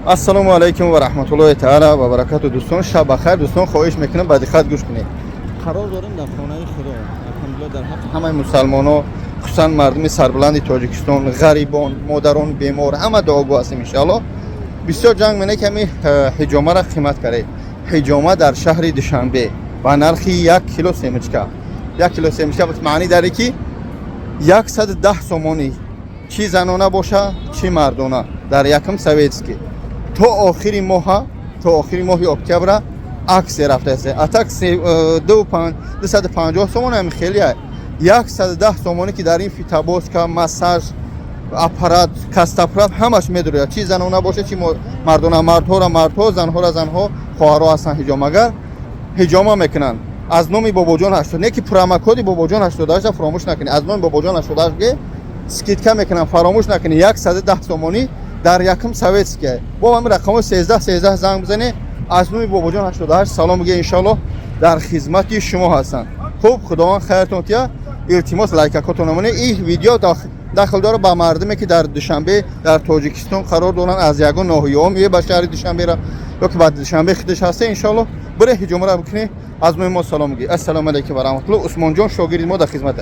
Ассалому алайкум ва раҳматуллоҳи таала ва баракату. Дӯстон, шаб бахайр. Дӯстон, хоҳиш мекунам, ба диққат гӯш кунед. Қарор дорем дар хонаи Худо. Алҳамдулилла, дар ҳаққи ҳамаи мусалмоно, хусусан мардуми сарбуланди Тоҷикистон, ғарибон, модарон бемор, ҳама дуогӯ ҳастем, иншаалло. Бисёр ҷанг мене ки ҳами ҳиҷомаро қимат кардед. Ҳиҷома дар шаҳри Душанбе ба нархи 1 кило семечка, 1 кило семечка маънӣ даре, ки 110 сомонӣ, чӣ занона боша, чӣ мардона, дар якум Советский то охири моҳа, то охири моҳи октябра акция рафтааст. А так 250 сомон ҳам хеле, 110 сомонӣ, ки дар ин фитобоска, массаж, аппарат, костоправ, ҳамаш медурӯяд, чӣ занона боша, чӣ мардона. Мардҳоро мардҳо, занҳоро занҳо, хоҳарҳо ҳастанд, ҳиҷомагар ҳиҷома мекунанд. Аз номи Бобоҷон 80, не ки промокоди Бобоҷон 88 фаромӯш накунед. Аз номи Бобоҷон 88 ге, скидка мекунам, фаромӯш накунед. 110 сомонӣ дар якум Советский. Бо ҳамин рақамҳои 13 13 занг бизанед, аз номи Бобоҷон 88 салом бигӯед, иншоалло, дар хизмати шумо ҳастанд. Хуб, Худованд хайртон тия. Илтимос, лайкакотон намонед. Ин видео дахл дорад ба мардуме, ки дар Душанбе, дар Тоҷикистон қарор доранд, аз ягон ноҳияҳо меояд ба шаҳри Душанбера ё ки ба Душанбе худаш ҳаста, иншоалло, бире, ҳиҷомара бикунед, аз номи мо салом бигӯед. Ассалому алайкум ва раҳматулло. Усмонҷон, шогирди мо, дар хизмат.